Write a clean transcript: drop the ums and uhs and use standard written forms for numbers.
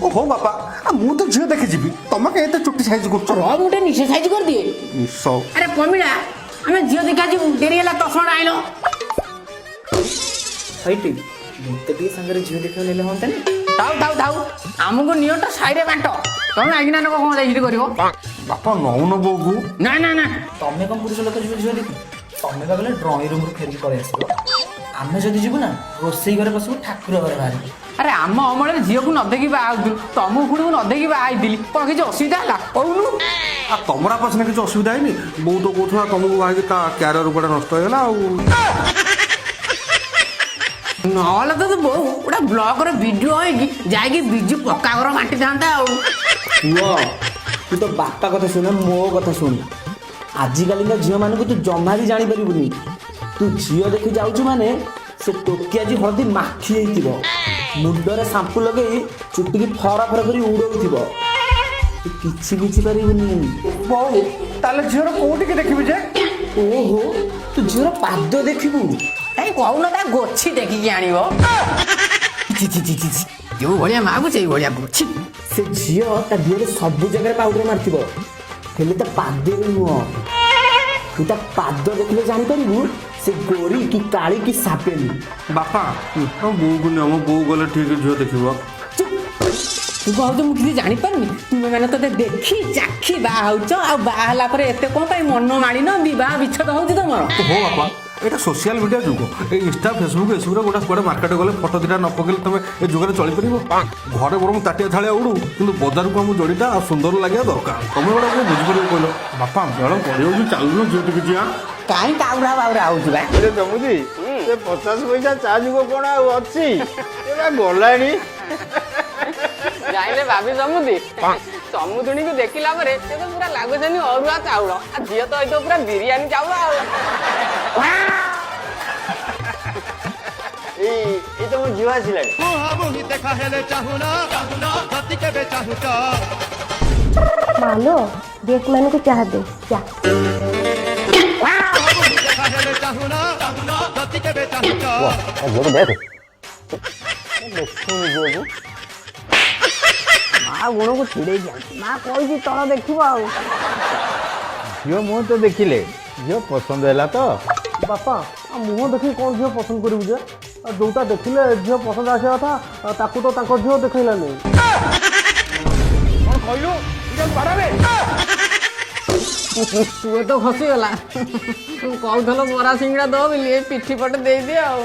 ଓହୋ ବାପା, ମୁଁ ତ ଝିଅ ଦେଖି ଯିବି, ତମେ କାଇଁ ଏତେ ଚୁଟି ସାଇଜ କରୁଛ? ର, ମୁଁ ଟିକେ ନିଶ ସାଇଜ କରିଦିଏ। ନିଶ। ଆରେ ପମିଳା, ଆମେ ଝିଅ ଦେଖା ଯିବୁ, ଡେରି ହେଲା, ତସମା ଆଇଲ। ସେଇଟି ମୋତେ ଟିକେ ସାଙ୍ଗରେ ଝିଅ ଦେଖିବାକୁ ନେଲେ ହୁଅନ୍ତାନି? ଥାଉ ଥାଉ ଥାଉ, ଆମକୁ ନିଅଣ୍ଟ ସାଇରେ ବାଣ୍ଟ, ତମେ ଆଗିନା ନକ କଣ ଯାଇକି କରିବ? ବାପା, ନଉନ ବୋଉକୁ। ନା ନା ନା। ତମେ କଣ ପୁରୁଷ ଲୋକ ଯିବ ଝିଅ ଦେଖି? ତମେ ବା ଗଲେ ଡ୍ରଇଂ ରୁମ୍ରୁ ଫେରିକି ପଳେଇ ଆସିବ। ଆମେ ଯଦି ଯିବୁ ନା, ରୋଷେଇ ଘରେ ବସିବୁ, ଠାକୁର ଘରେ ବାହାରିବୁ। ଆରେ, ଆମ ଅମଳରେ ଝିଅକୁ ନ ଦେଖି ବାହା ହଉଥିଲୁ, ତମକୁ ପୁଣି ମୁଁ ନ ଦେଖି ବାହା ହେଇଥିଲି, କଣ କିଛି ଅସୁବିଧା ହେଲା କହୁନୁ? ଆଉ ତମର ବାପା ସିନା କିଛି ଅସୁବିଧା ହେଇନି, ବୋଉ ତ କହୁଥିଲା ତମକୁ ବାହାରିକି ତା କ୍ୟାରିୟର କୁଆଡ଼େ ନଷ୍ଟ ହେଇଗଲା ଆଉ। ନହେଲେ ତ ତୋ ବୋଉ ଗୋଟେ ବ୍ଲକର ବିଡିଓ ହେଇକି ଯାଇକି ବିଜୁ ପକ୍କା ଘର ବାଣ୍ଟିଥାନ୍ତା ଆଉ। ପୁଅ, ତୁ ତ ବାପା କଥା ଶୁଣ, ମୋ କଥା ଶୁଣ। ଆଜିକାଲିକା ଝିଅମାନଙ୍କୁ ତୁ ଜମା ବି ଜାଣିପାରିବୁନି। ତୁ ଝିଅ ଦେଖି ଯାଉଛୁ ମାନେ ସେ ଟୋକି ଆଜି ହଳଦୀ ମାଖି ହେଇଥିବ, ମୁଣ୍ଡରେ ସାମ୍ପୁ ଲଗେଇ ଚୁଟିକି ଫର ଫର କରି ଉଡଉଥିବ, ତୁ କିଛି ବୁଝିପାରିବୁନି। ବୋଉ, ତାହେଲେ ଝିଅର କୋଉଠିକି ଦେଖିବି ଯେ? ଓହୋ, ତୁ ଝିଅର ପାଦ ଦେଖିବୁ। କାଇଁ କହୁନ ତା ଗୋଛି ଦେଖିକି ଆଣିବ? ଛି ଛି ଛି ଛି ଛି। ଯୋଉ ଭଳିଆ ମାକୁ ସେଇ ଭଳିଆ ଗୋଛି। ସେ ଝିଅ ତା ଦେହରେ ସବୁ ଜାଗାରେ ପାଉଡର ମାରିଥିବ, ହେଲେ ତା ପାଦରେ ନୁହଁ। ତୁ ତା ପାଦ ଦେଖିଲେ ଜାଣିପାରିବୁ ସେ ଗୋରି କି କାଳି କି ସାପେଲି। ବାପା, ତମ ବୋଉକୁ ନିଅ, ମୋ ବୋଉ ଗଲେ ଠିକ ଝିଅ ଦେଖିବ। ତୁ କହୁଛୁ ମୁଁ କିଛି ଜାଣିପାରୁନି? ତୁମେ ମାନେ ତତେ ଦେଖି ଚାଖି ବାହା ହଉଛ, ଆଉ ବାହା ହେଲା ପରେ ଏତେ କଣ ପାଇଁ ମନ ମାଳିନ, ବିବାହ ବିଚ୍ଛେଦ ହଉଛି ତମର? ହୋ ବାପା, ଏଇଟା ସୋସିଆଲ ମିଡ଼ିଆ ଯୁଗ। ଏଇ ଇନଷ୍ଟା, ଫେସବୁକ୍ ଏସବୁରେ ଗୋଟେ କୁଆଡ଼େ ମାର୍କେଟ ଗଲେ ଫଟୋ ଦିଟା ନ ପକେଇଲେ ତମେ ଏ ଯୁଗରେ ଚଳିପାରିବ? ଘରେ ବରଂ ତାଟିଆ ଥାଳିଆ ଉଡୁ, କିନ୍ତୁ ବଜାରକୁ ଆମ ଯୋଡ଼ିଟା ଆଉ ସୁନ୍ଦର ଲାଗିବା ଦରକାର। ତମେ ଗୋଟେ କଣ ବୁଝିପାରିବ କହିଲ? ବାପା, ବେଳ ଗଡ଼ିଯାଉଛି, ଚାଲୁନ ଝିଅ ଟିକେ ଯିବା। କାହିଁ କାଉରା ବାଉରା ହଉଛୁ ବା? ଏ ଜମୁଛି, ସେ 50 ପଇସା ଚା ଯୁଗ କଣ ଆଉ ଅଛି? ଏ ବା ଗଲାଣି। ଯାଇଲେ ଭାବି ସମୁଦି, ସମୁଦୁଣୀକୁ ଦେଖିଲା ପରେ ସେ ତ ପୁରା ଲାଗୁଛନ୍ତି ଅରୁଆ ଚାଉଳ, ଆଉ ଝିଅ ତ ହେଇଥିବ ପୁରା ବିରିୟାନୀ ଚାଉଳ ଆଉ। ଏଇ ଏଇ ତମ ଝିଅ ଆସିଲାଣି। ମୁହାଁମୁହିଁ ଦେଖା ହେଲେ ଚାହୁଁନ, ଯଦି କେବେ ଚାହୁଁଛ। ମାଲୋ, ଗେଷ୍ଟ ମାନଙ୍କୁ ଚାହା ଦେ, ଚା। ମୁହାଁମୁହିଁ ଦେଖା ହେଲେ ଚାହୁଁନ, ଯଦି କେବେ ଚାହୁଁଛ। ଝିଅକୁ ଦେଖ, ଦେଖୁନି ଝିଅକୁ। ମା ଗୁଣକୁ ଛିଡେଇକି ଆଣୁଛି। ମା କହିଛି ତଳ ଦେଖିବ ଆଉ। ଝିଅ ମୁହଁ ତ ଦେଖିଲେ, ଝିଅ ପସନ୍ଦ ହେଲା ତ? ବାପା, ଆଉ ମୁହଁ ଦେଖିକି କ'ଣ ଝିଅ ପସନ୍ଦ କରିବୁ ଯେ? ଆଉ ଯୋଉଟା ଦେଖିଲେ ଝିଅ ପସନ୍ଦ ଆସିବା କଥା, ଆଉ ତାକୁ ତ ତାଙ୍କ ଝିଅ ଦେଖେଇଲାନି। କ'ଣ କହିଲୁ? ପୁଅ ତ ଖସିଗଲା। କହୁଥିଲ ବରା ସିଙ୍ଗଡ଼ା ଦବ ବୋଲି, ଏ ପିଠି ପଟେ ଦେଇଦିଅ ଆଉ।